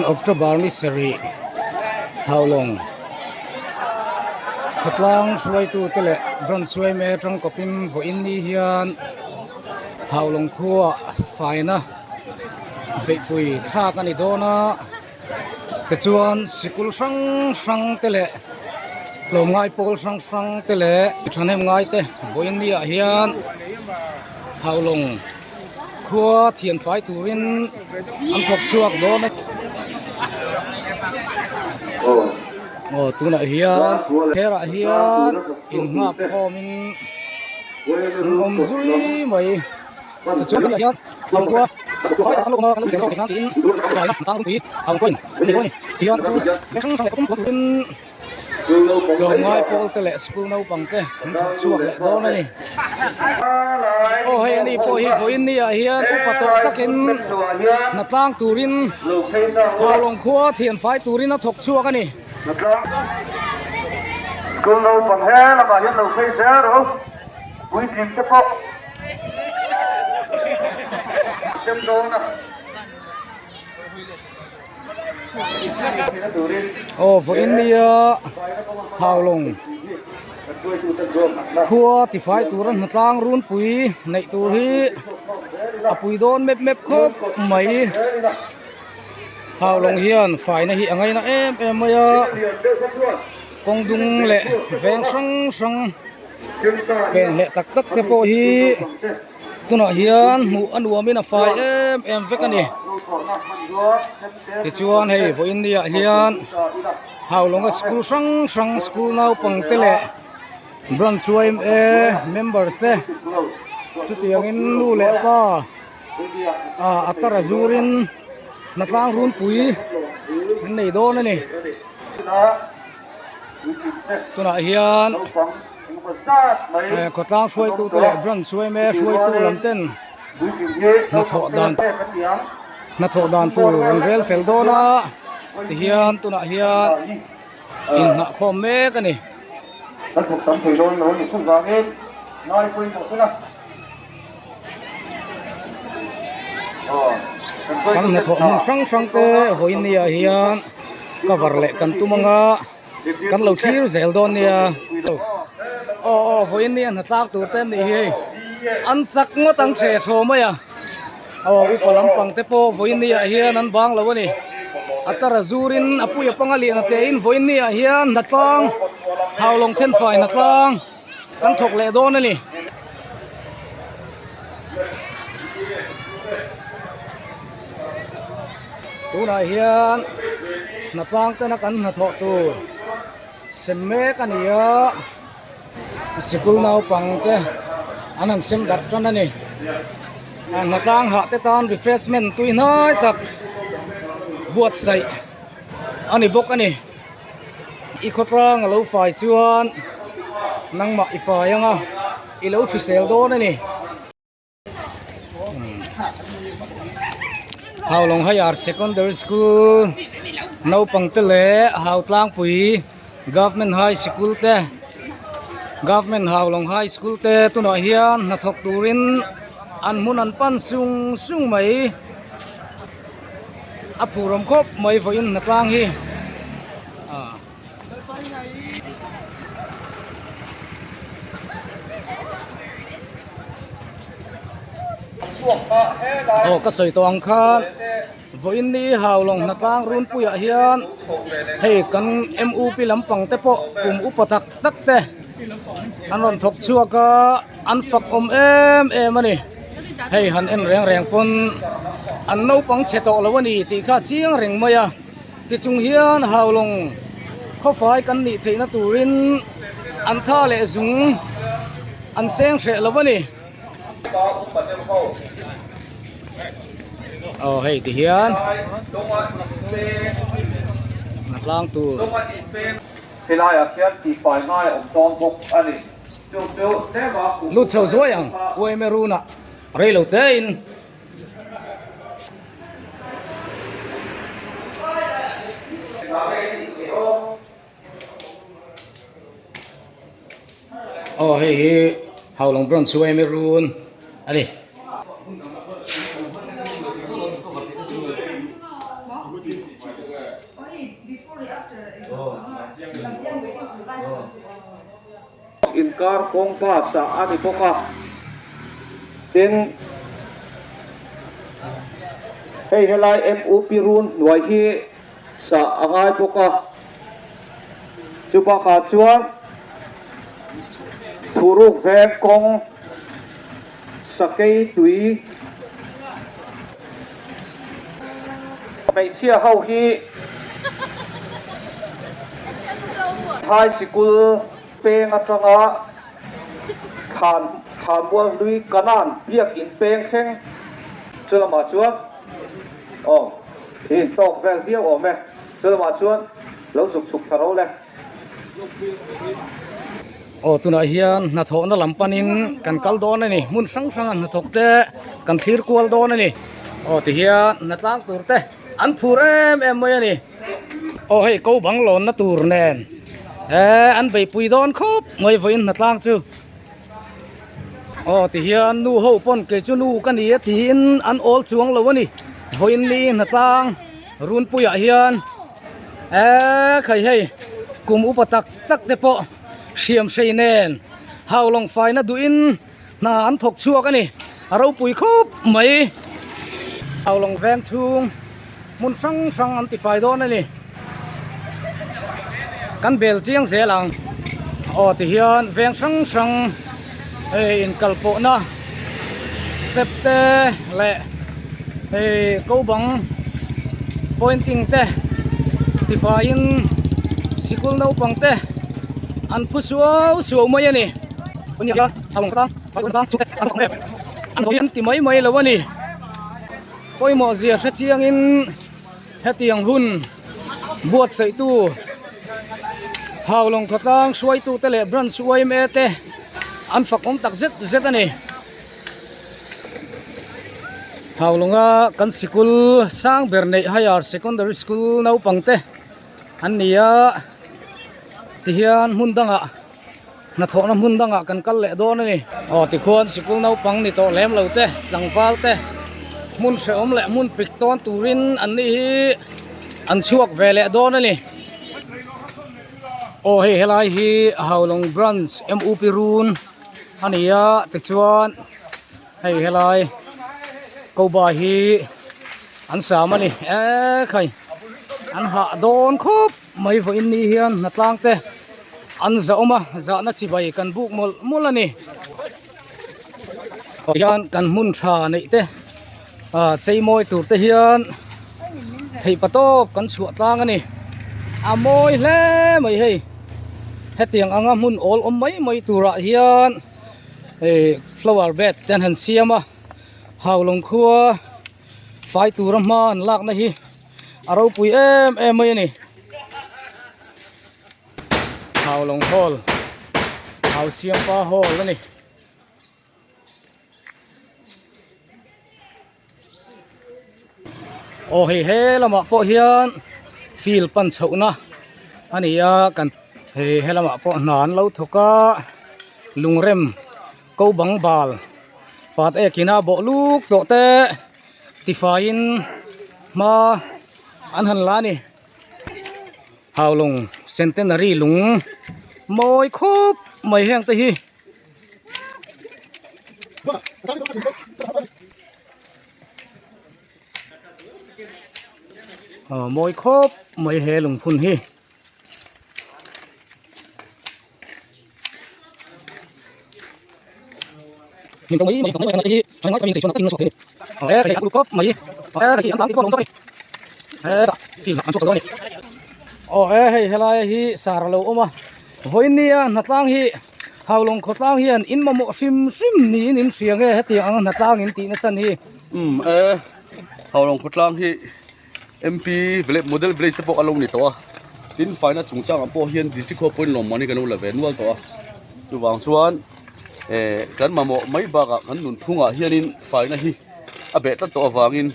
October ni sarih Haulawng khawtlang hruaitu te leh branch yma tangkawpin vawiin ni hian Haulawng khua faina beihpui thlak a ni dawn a. Tichuan sikul hrang hrang te leh tlawmngai pawl hrang hrang te leh thahnem ngai te vawiin ni ah hian Haulawng khua thian fai turin an thawk chhuak dawn a aw tunah hian herah hian inghak khawmin an awm zui mai. Tlawmngai pawl te leh school naupang te an thawk chhuak leh dawn a ni. Aw hei ani pawh hi vawiin ni ah hian upa tawh takin hnatlang turin Haulawng khua thian fai turin a thawk chhuak a ni. School naupang he lamah hian lo phei zel rawh puitling te pawh. Aw vawiin nia Haulawng khua tifai tura hnatlang runpui neih tur hi a pui dawn mep mep khawp mai Haulawng hian faina hi a ngaina em em mai a kawng dung leh veng hrang hrang. Pen leh tak tak te pawh hi tunah hian hmuh a nuamin a fai em em vek a ni tichuan hei vawiin ni ah hian Haulawnga school hrang hrang school naupang te leh branch yma members te chutiangin nu leh pa ah a tar a zurin hnatlang runpui an nei dawn a ni. Tunah hian khawtlang hruaitu te leh branch yma hruaitu lam ten hnathawh dan hnathawh dan tur an rel fel dawn a tihian tunah hian inhnah khawm mek a ni. Kan hnathawh hmun hrang hrang te vawiin ni ah hian cover leh kan tum anga kan lo thlir zel dawn nia aw aw vawiin ni a hnatlak tur te an nih hi hei an chak ngawt ang ṭhe thaw mai a aw upa lampang te pawh vawiin ni ah hian an bang lo a ni a tara zurin a puia panga lian a te in vawiin ni ah hian hnatlang haulawng thenfai hnatlang. Kan thawk leh dawn a ni. Tunah hian hnatlang tena kan hnathawh tur sem mek a ni a, sikul naupang te an han sem darh tan a ni. Hnatlang hah te tan refreshment tui hnai tak buatsaih a ni bawk a ni. I khawtlang a lo fai chuan nangmah i fai anga i lo hrisel dawn a ni. Haulawng Higher Secondary School naupang te leh Hautlangpui Government High Sikul te Government Haulawng High School te tunah hian hnathawk turin an hmun an pan sung sung mai. A phur awm khawp mai vawiin hnatlang hi aw ka sawi tawh ang khan vawiin ni Haulawng hnatlang runpuiah hian hei kan M U P lampang te pawh kum upa tak tak te an rawn thawk chhuak a an fak awm em em a ni. Hei han en reng reng pawn an naupang chhe tawh lo a ni tih kha a chiang reng mai a tichung hian Haulawng khawfai kan nih theihna turin an tha leh zung an seng hreh lo a ni. Aw hei ti hian hnatlang tur. Helaiah khian tihfai ngai a awm dawn bawk a ni. Lut chho zuai ang uaime runah rei lo te in. Aw hei hi Haulawng branch uaime run a ni. Inkar kawng bus ah a ni bawk a, tin hei helai MUP run hnuai hi sah a ngai bawk a, chu bakah chuan thuruk veng kawng sakei tui hmeichhia ho hi high sikul peng atanga thlan thlanmual hlui kanan biakin peng thleng chu lamah chuan aw i intawk vel viau awm e chu lamah chuan lo zuk chhuk thla ro le. Aw tunah hian hnathawhna lam panin kan kal dawn a ni hmun hrang hranga hnathawk te kan thlir kual dawn a ni aw tihian hnatlang tur te an phur em em mai a ni aw hei ko bang lawnna tur nen eh an beihpui dawn khawp mai vawiin hnatlang chu aw tihian nu ho pawn kei chu nu ka ni a tiin an awl chuang lo a ni vawiin ni hnatlang runpuiah hian. Eee khai hei kum upa tak tak te pawh hriam hrei nen haulawng faina duhin hna an thawk chhuak a ni a ropui khawp mai haulawng veng chhung hmun hrang hrang an tifai dawn a ni kan bel chiang zel ang aw tihian veng hrang hrang hei inkalpawhna step te leh hei ko bang pointing te tifaiin sikul naupang te an phu suau suau mai a ni an ti mai mai lo a ni pawimawh zia hre chiangin hetiang hun buatsaihtu Haulawng khawtlang hruaitute leh branch yma te an fakawm tak zet zet a ni. Haulawnga kan sikul sang ber neih higher secondary school naupang te an ni a tihian hmun dangah hnathawhna hmun dangah kan kal leh dawn a ni. Aw tikhuan sikul naupang ni tawh lem lo te tlangval te hmun hrehawm leh hmun pik tawn turin an ni hi an chhuak ve leh dawn a ni. Aw hei helai hi Haulawng branch M_U_P run. A ni a tichuan hei helai koba hi an sam a ni eee khai an hah dawn khawp mai vawiin ni hian hnatlang te an zah awm a zahna chibai kan buk mawlh mawlh a ni hian kan hmun tha neih te ah chei mawi tur te hian theih patawp kan chhuah tlang a ni a mawi hle mai hei. Hetiang anga hmun awl awm mai mai turah hian ih flower bed te an han siam a haulawng khua fai tura hma an lakna hi a ropui em em mai a ni haulawng hall hausiampa hall a ni. Aw hei he lamah pawh hian field pan chhohna a ni a kan hei he lamah pawh hna an lo thawk a lungrem ko bang bal pat ek ina bawh luk tawh te tifaiin hma an han la a ni. Haulawng centenary lung mawi khawp mai heng te hi. Aw mawi khawp mai he lungphun hi. Aw he hei helai hi sar a lo awm a vawiin nia hnatlang hi Haulawng khawtlang hian in mamawh hrim hrim niin in hria nge hetiang anga hnatlang in tihna chan hi? Umm e, Haulawng khawtlang hi MP village model village te pawh a lo ni tawh a, tin faina chungchangah pawh hian district ho pawhin lawmman hi kan lo la ve nual tawh a, chuvang chuan eh kan mamawh mai bakah kan nunphungah hianin faina hi a beh tlat tawh avangin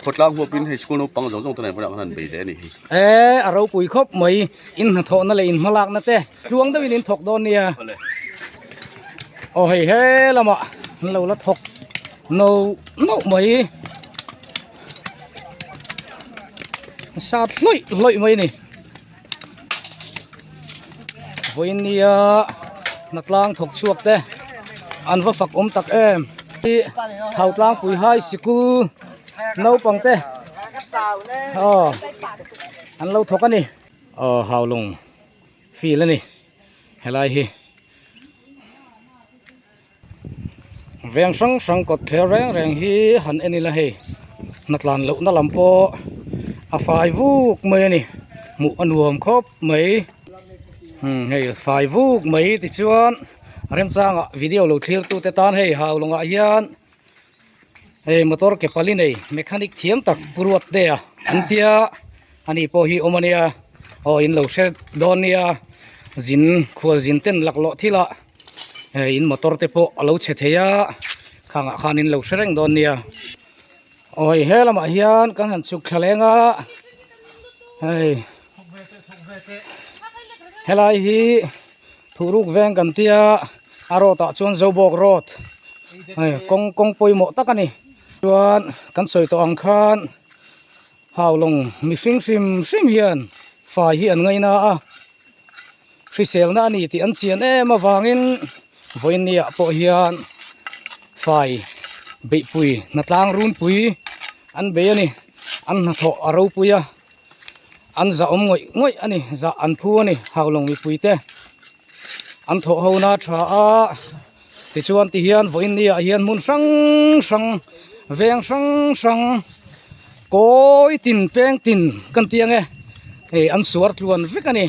Khawtlang huapin hei school naupang zawng zawng te nen pawh an han bei ve a nih hi. E, a ropui khawp mai, in hnathawhna leh in hmalakna te tluang deuhin in thawk dawn nia. Aw hei he lamah an lo la thawk no no mai. Sat hlawih hlawih mai a ni. Vawiin nia hnatlang thawk chhuak te an va fak awm tak em. Thautlangpui high sikul naupang te aw an lo thawk a ni. Aw Haulawng field a ni helai hi. Veng hrang hrang kawt thler reng reng hi han en ila hei hnatlan lohna lam pawh a fai vuk mai a ni hmuh a nuam khawp mai umm hei fai vuk mai tichuan remchangah video lo thlir tute tan hei Haulawngah hian hei motor ke pali nei mechanic thiam tak pu ruat te a an tia ani pawh hi awm a nia aw in lo hre dawn nia zin khual zin ten laklawh thil ah hei in motor te pawh a lo chhe thei a khangah khan in lo hre reng dawn nia aw hei he lamah hian kan han chhuk thla leng a hei helai hi Thuhruk veng kan tia a road ah chuan Zobawk road hei kawng kawng pawimawh tak a ni chuan kan sawi tawh ang khan Haulawng mihring hrim hrim hian fai hi an ngaina a hriselna a ni tih an chian em avangin vawiin ah pawh hian fai beihpui hnatlang runpui an bei a ni an hnathawh a ropui a. An zah awm ngawih ngawih a ni zah an phu a ni Haulawng mipui te an thawh ho na tha a tichuan ti hian vawiin ni ah hian hmun hrang hrang veng hrang hrang kawi tin peng tin kan ti ang e hei an suar tluan vek a ni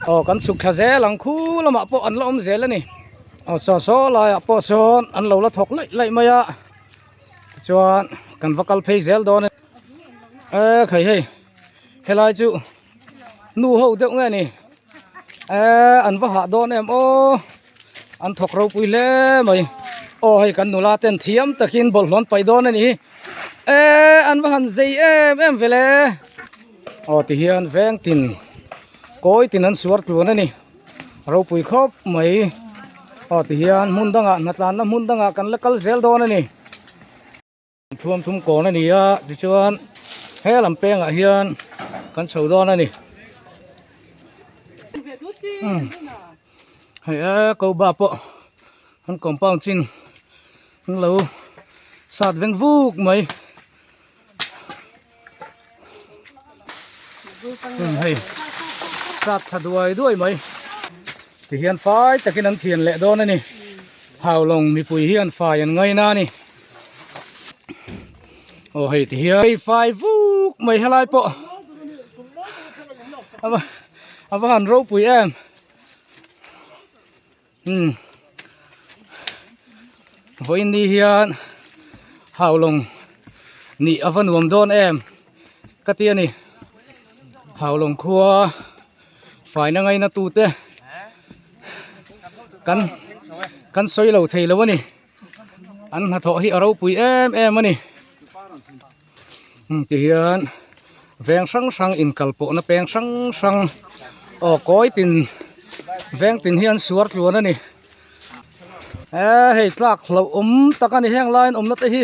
aw kan chhuk thla zel ang khu lamah pawh an la awm zel a ni aw saw saw laiah pawh sawn an lo la thawk laih laih mai a tichuan kan va kal phei zel dawn a ni. Eee khai hei helai chu nu ho deuh nge ni eee an va hah dawn em aw an thawk ropui hle mai aw hei kan nula ten thiam takin bawlhhlawh an paih dawn a ni hi eee an va han zei em em vele aw tihian veng tin kawi tin an suar tluan a ni ropui khawp mai aw tihian hmun dangah hnatlanna hmun dangah kan la kal zel dawn a ni. Thuam thum kawn a ni a tichuan he lam pengah hian kan chho dawn a ni umm hei e ko ba pawh an compound chin an lo sat veng vuk mai umm hei sat tha duai duai mai tihian fai takin an thian leh dawn a ni Haulawng mipui hian fai an ngaina a ni. Aw hei ti hian hei fai vuk mai helai pawh a va a va han ropui em umm vawiin ni hian Haulawng nih a va nuam dawn em ka ti a ni Haulawng khua faina ngaina tute kan kan sawi lo thei lo a ni. An hnathawh hi a ropui em em a ni. Ti hian veng hrang hrang inkal pawhna peng hrang hrang aw kawi tin veng tin hi an suar tluan a ni. Eee hei tlak hlauh awm tak a ni heng laiin awmna te hi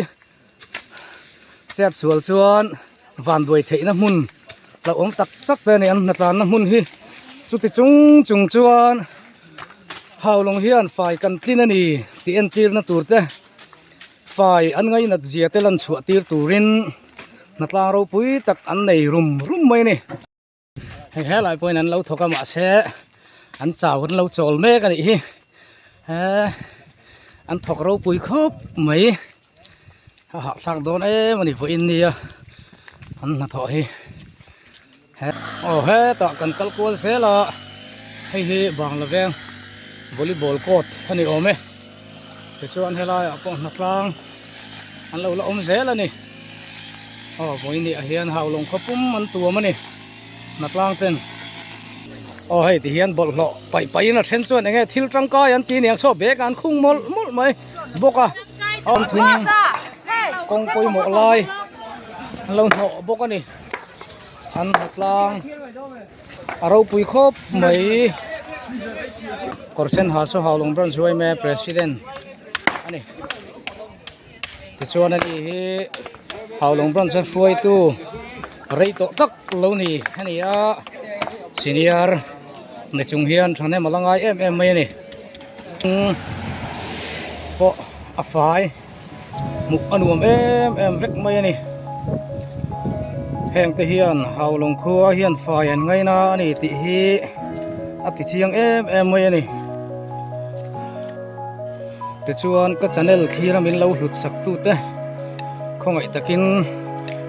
chet sual chuan van buai theihna hmun hlauh awm tak tak te a ni an hnatlanna hmun hi chuti chung chung chuan. Haulawng hian fai kan tlin a ni tih entirna tur te fai an ngainat zia te lan chhuah tir turin hnatlang ropui tak an nei rum rum mai a ni. Hei helai pawhin an lo thawk a mahse an chau an lo chawl mek a nih hi he an thawk ropui khawp mai a hahthlak dawn em a ni vawiin nia an hnathawh hi. Aw hetah kan kal kual zel a hei hi Bangla veng volleyball court a ni awm e tichuan helaiah pawh hnatlang an lo la awm zel a ni aw vawiin ah hian haulawng khaw pum an tuam a ni hnatlang ten aw hei ti hian bawlhhlawh paih paih in a then chuan eng nge thil tangkai an ti aniang saw bag ah an khung mawlh mawlh mai bawk a awm thung kawng pawimawh lai an lo hnawh bawk a ni. An ha tlang a ropui khawp mai kawr sen ha saw Haulawng branch yma president a ni tichuan ani hi Haulawng branch a hruaitu rei tawh tak lo ni a ni a senior. Ni chung hian thahnem a la ngai em em mai a ni. Pawh a fai hmuh a nuam em em vek mai a ni. Heng te hian Haulawng khua hian fai an ngaina a ni tih hi a ti chiang em em mai a ni. Tichuan ka channel thlir a min lo hlut sak tute khawngaih takin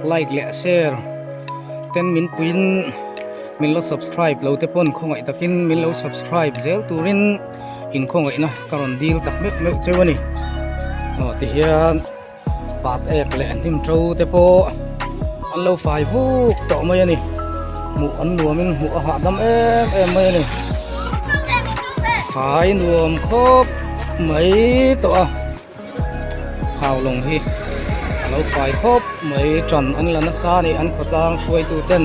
like leh share ten min puiin min lo subscribe lo te pawn khawngaih takin min lo subscribe zel turin in khawngaihna ka rawn dil tak meuh meuh cheu a ni. Aw tihian pat ek leh hnim to te pawh an lo fai vuk tawh mai a ni. Hmuh an nuamin hmuh a hahdam em em mai a ni. Fai nuam khawp mai tawh a. Haulawng hi a lo fai khawp mai tan an la nasa a ni an khawtlang hruaitu ten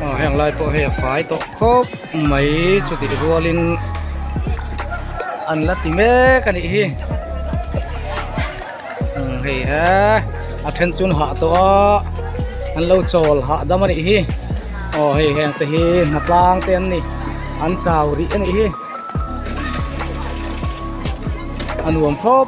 aw heng lai pawh hei a fai tawh khawp mai chutih rualin an la ti mek a nih hi hei he a then chu an hah tawh a an lo chawl hahdam a nih hi aw hei heng te hi hnatlang te an ni an chau rih a nih hi. A nuam khawp